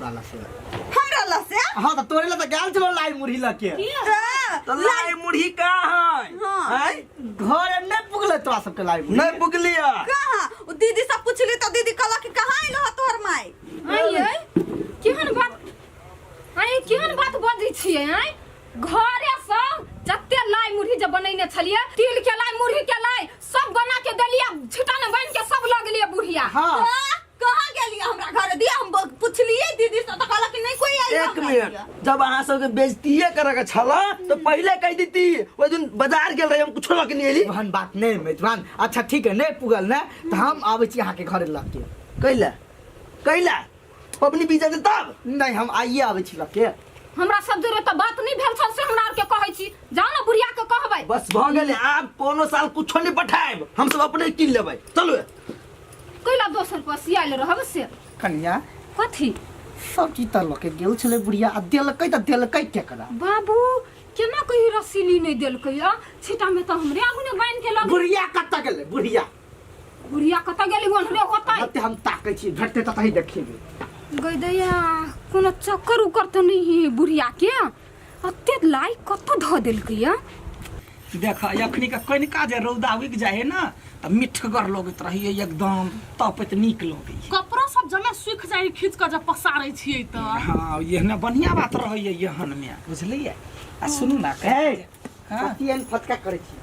तोरा लग से। हमरा लग से? हाँ, तऽ तोरे लग तऽ गेल छलो लाई मुरही लऽ के। तऽ तऽ लाई मुरही कहाँ है? हाँ। आँय? घर नहि पुगलै तोरा सबके लाई मुरही? नहि पुगलिया। कहाँ? ओ दीदी सब पुछली तऽ दीदी कहलक कि कहाँ अइलो ह तोहर माय? आँय यै, केहन बात, आँय, केहन बात बजै छियै? आँय, घरे से जते लाई मुरही जे बनैने छलियै, तिल के लाई, मुरही के लाई, सब बना के देलियै, छिटा ने बान्हि के सब लऽ गेलियै बुढ़िया। हाँ। हाँ, कहाँ गेलियै हमरा घरे दिया? हम पुछलियै दीदी से तऽ कहलक कि नहि कोई आइल। एक मिनट, जब अहाँ सबके बेइज्जतीये करे के छल तो पहले कह देती। ओहि दिन बाजार गेल रही हम, कुछो लऽ के नहीं एली। ओहन बात नहीं मेजबान। अच्छा ठीक है, नहीं पुगल ने तो हम आबै छी अहाँके घरे लऽ के। कैला कैला पबनी बीजा दे तब? नहीं, हम आइए आबै छी लऽ के। हमरा सब जोरे तऽ बात नहि भेल छल से हमरा आरके कहै छी। जाउ ने, बुढ़िया के कहबै। बस भऽ गेलै, आब कोनो साल कुछो नहीं पठायब, हम सब अपने कीन लेबै। चलू। कैला दोसर पर सियाल रहब से? कनिया। कथी? सब चीज तऽ लऽ के गेल छलै बुढ़िया आ देलकै तऽ देलकै केकरा? बाबू, केना कही रसीली नहि देलकै? आ छिटा में तऽ हमरे आगू ने बान्हि के लग। बुढ़िया कतऽ गेलै बुढ़िया? बुढ़िया कतऽ गेलै? ओन्हरे होतै। ओते हम ताकै छी, भेटतै तऽ तही देखेबै। गई दैया, कोनो चक्कर उकर तऽ नहि है बुढ़िया के? अते लाई कतऽ धऽ देलकै या? देख, अखनी के कनिका जे रौदा उगि जाइ है ने तऽ मिठगर लगैत रहैए, एकदम तपैत नीक लगैए। कपड़ो सब जमे सुखि जाइ है, खींच कऽ जब पसारै छियै तऽ। हँ, एहने बढ़िआँ बात रहैए एहन मे, बुझलियै? आ सुनू ने। ए। हाँ। कथी एहन फटका करै छी?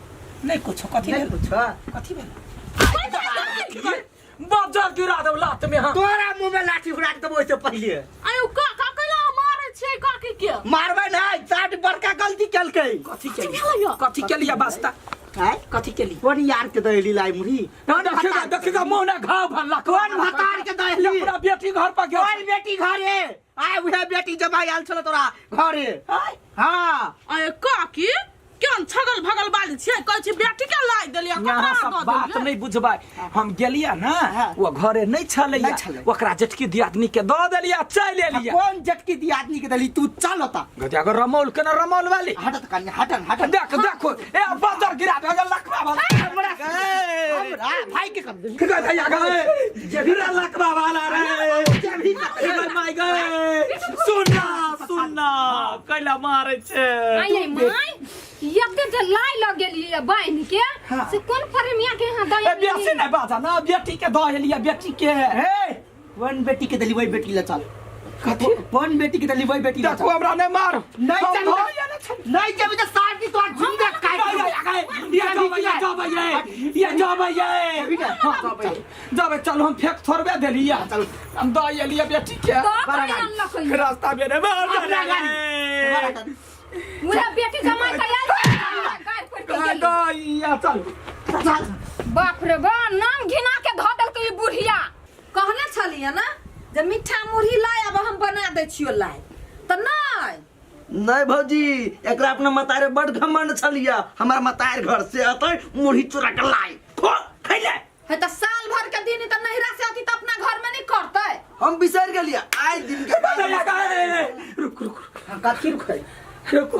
नहि कुछो। कथी नहि भेल? कुछो। कथी भेल? बज्जर गिरा देब लात में। हाँ। तोरा मुंह में लाठी उड़ा के देबो ओइसे पहिले। आयौ का का कैला मारै छियै काकी के? मारबै नहि, साठ बड़का गलती केलकै। कथी केलियै? कथी केलियै वास्ता? आँय? कथी केली? कोन यार के दहेली लाई मुरही? देखिएगा, देखिएगा, मुँह ने घाव भरला। कोन भतार के दहेली? अपना बेटी घर पर गेल। कोन बेटी घरे आय? उहे बेटी जमाई आयल छलो तोरा घरे? आय? हाँ। आय काकी, केहन छगल भगल बाली छियै, कहै छी बेटी के लाई देलियै, यहाँ कपड़ा सब दऽ बात देलियै। नहीं बुझबै। हम गेलियै ने, हाँ। वो घरे नहीं छलैया। नहि छलै। ओकरा जेठकी दियादनी के दऽ देलियै, चलि एलियै। कोन जटकी दी आदमी के दली? तू चल ओता। गदिया के रमौल के ना, रमौल वाली। हटत कनिया, हटन हटन। देख, देखो, ए बजर गिरा दे लखवा वाला। हमरा हमरा भाई के कर दे। गदिया गए गिरा लखवा वाला रे। गए माय गए, सुनना सुनना, कैला मारै छै? आइ माय, एते जे लाई लग गेलियै बान्हि के, से कोन प्रेमिया के यहाँ ए दऽ? बेसी नहीं बाजा ना, बेटी के दऽ एलियै, बेटी के। ए, कोन बेटी के दली? वही बेटी ले चल। कथी? कोन बेटी के दली? वही बेटी ले देखो, चल। हमरा नहीं मार। नहीं हम चल। भैया नहीं छल। नहीं जेबी तऽ सार की तोर जिंदा काट देबौ। ये जाबै, ये जाबै, ये जाबै, ये हाँ, जाबै। चल, हम फेक थोड़बे देलियै। चल। हम दऽ एलियै बेटी के। तऽ कहीं अनलकै? रास्ता में रे मार। अपना गाड़ी। बड़ा गाड़ी। उहे बेटी जमाई के आयल गाड़ि पड़ि के गेलै। चल। चल। बाप रे बा, नाम घिना के धऽ देलकै ई बुढ़िया। कहने छलियै ने जे मिठा मुरही लाय आब, हम बना दै छियो लाय, तऽ नहि। नहीं भौजी, एकरा अपना मतारे बड घमंड छलिया, हमार मतार घर से अतै मुरही चुरा के लाई खो खैले। है तऽ साल भर के दिन तऽ नैहरा से अथी तऽ अपना घर में नहीं करतै। हम बिसर गेलिया आइ दिन के बाद। रुक रुक। हम कथी रुकै? रुको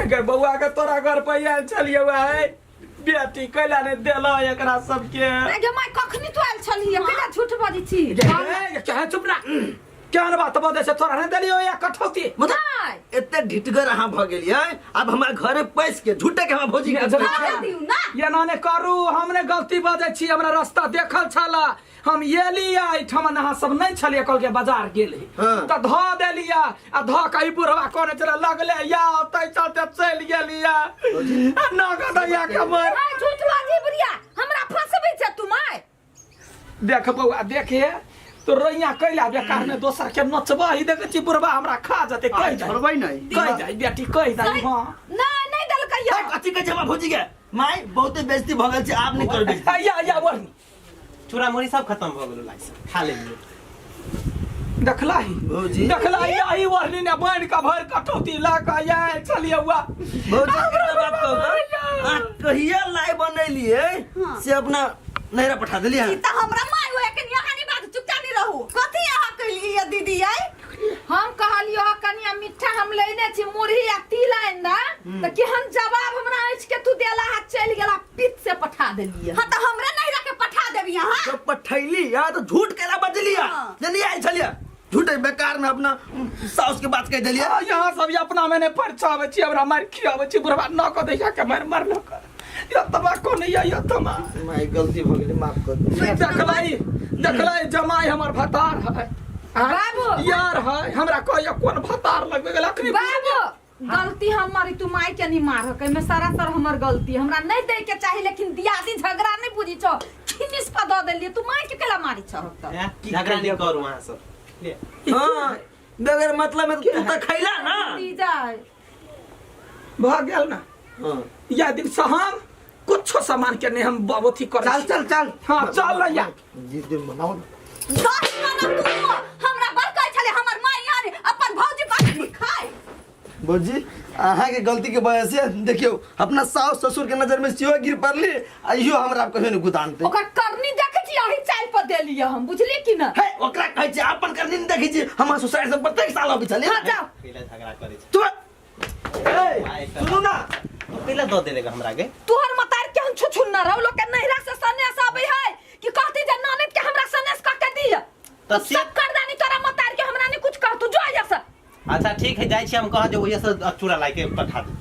गे बौआ के, तोरा घर पर आयल छलियै है, बेटी कैला ने देलो एकरा सबके? गे गे माय, कखनी तू आयल छलियै? केना झूठ बजै छी? ए, क्या चुप ना, केहन बात बजै छै? तोरा नहि देलियौ या कठौती? मतलब नहि। एते ढिटगर अहाँ भऽ गेलियै, आब हमरा घरे पैस के झूठे के हमरा भौजी के दऽ दियौ ना। एना नहि करू, हम नहि गलती बजै छी। हमरा रास्ता देखल छला, हम एलियै एहिठाम, अहाँ सब नहि छलियै, कहलकै बाजार गेल है। तऽ धऽ देलियै आ धऽ कऽ ई बुढ़वा कहने छलै लगले या, ताहि चलते चलि गेलियै आ नगद या कमर। आइ झूठ बाजी बुढ़िया, हमरा फंसबै छै तू माय? देख बौआ, देखे तो रैया कैला बेकार में दोसर के नचबही? देखै छी बुढ़वा हमरा खा जेतै। कहि जाइ, छोड़बै नहि। कहि जाइ बेटी, कहि जाइ। हँ। नहि, नहि देलकै यौ। कथी कहै छै हमरा भौजी के? माय, बहुते बेइज्जती भऽ गेल छै, आब नहि कर बेइज्जती। या या बढ़ी। चूड़ा मुरही सब खत्म भऽ गेलो, लाइ सब खा लेलियै। देखला ही। भौजी। देखला ही, यही ओढ़नी ने बान्हि कऽ भरि कटौती लऽ कऽ आयल छलियै हुआ। भौजी, एकटा बात कहू तऽ, अहाँ कहिया लाइ बनेलियै से अपना नैहरा पठा देलियै? ई तऽ हमरा माय होए के यहाँ नहीं बात, चुपचाप नहीं रहू। कथी अहाँ कहलियै ये दीदी आई? हम कहलियो ह कनिया, मिठा हम लेने छी मुरही आ तिल आनि दे, तऽ केहन जवाब हमरा अछि के तू देला हा, चलि गेला, पित से पठा देलियै। हाँ तऽ हमरा नैहरा के पठा देबी अहाँ। जब पठैली या तो झूठ केला बजलिया? हाँ। जे नहीं आयल छलिया। झूठे बेकार में अपना साउस के बात कह देलिए। आ, यहाँ सब अपना में नहीं परचावे छी, हमरा मार खियावे छी। बुढ़वा न क दैया के मार मारलक या तबा कोन या या तमा। माय, गलती भ गेलै, माफ कर दू। नहीं देखलाई देखलाई, जमाई हमर भतार है। आँय? बाबू। यार है, हमरा कहैया कोन भतार लगबे गेल अखनी। बाबू, गलती हमर, तू माय के नहीं मारक, एहिमे सरासर हमर गलती। हमरा नहीं दे के चाही, लेकिन दियादी झगड़ा नहीं बुझी छौ, खिनिस पर दऽ देलियै। तू माय के केला मारी छौ तऽ? हैं? झगड़ा नहीं करू अहाँ सब ले। हाँ, बगैर मतलब में तू तऽ खैला ना। भतीजा है। भऽ गेल ना? हाँ। या दिन से हम कुछो सामान के नहीं हम अथी करै चल छी। चल चल। हाँ, चल ना या। जी दिन मनाओ ना। दही मना तू हमरा बड़ कहै छलै हमर माय यार अपन भौजी पास खाय। भौजी, अहाँके गलती के वजह से देखियौ अपना सास ससुर के नजर में सेहो गिर पड़ली आ इहो हमरा कहियो नहि गुदानते। ओकर करनी देखै छी, अही चालि पर देलियै हम, बुझलियै कि न? हे, ओकरा कहै छै अपन करनी नहि देखै छी। हमर ससुराल से प्रत्येक साल अबै छलै। हाँ, जाओ। पहिले झगड़ा करै छै। तू ए सुनू ना। तू पहिले दऽ देले हमरा के। तोहर मतार केहन छुछुन्नर हौ, लोग के नैहरा से सनेस आबै है कि कहती जे ननद के हमरा सनेस कऽ के दिय। तऽ सब करदानी तोरा मतार के, हमरा नहीं कुछ कह, तू जो एजा से। अच्छा ठीक है, जाइ छी हम। कह जे ओहिए से चूड़ा लाइ के पठा दे।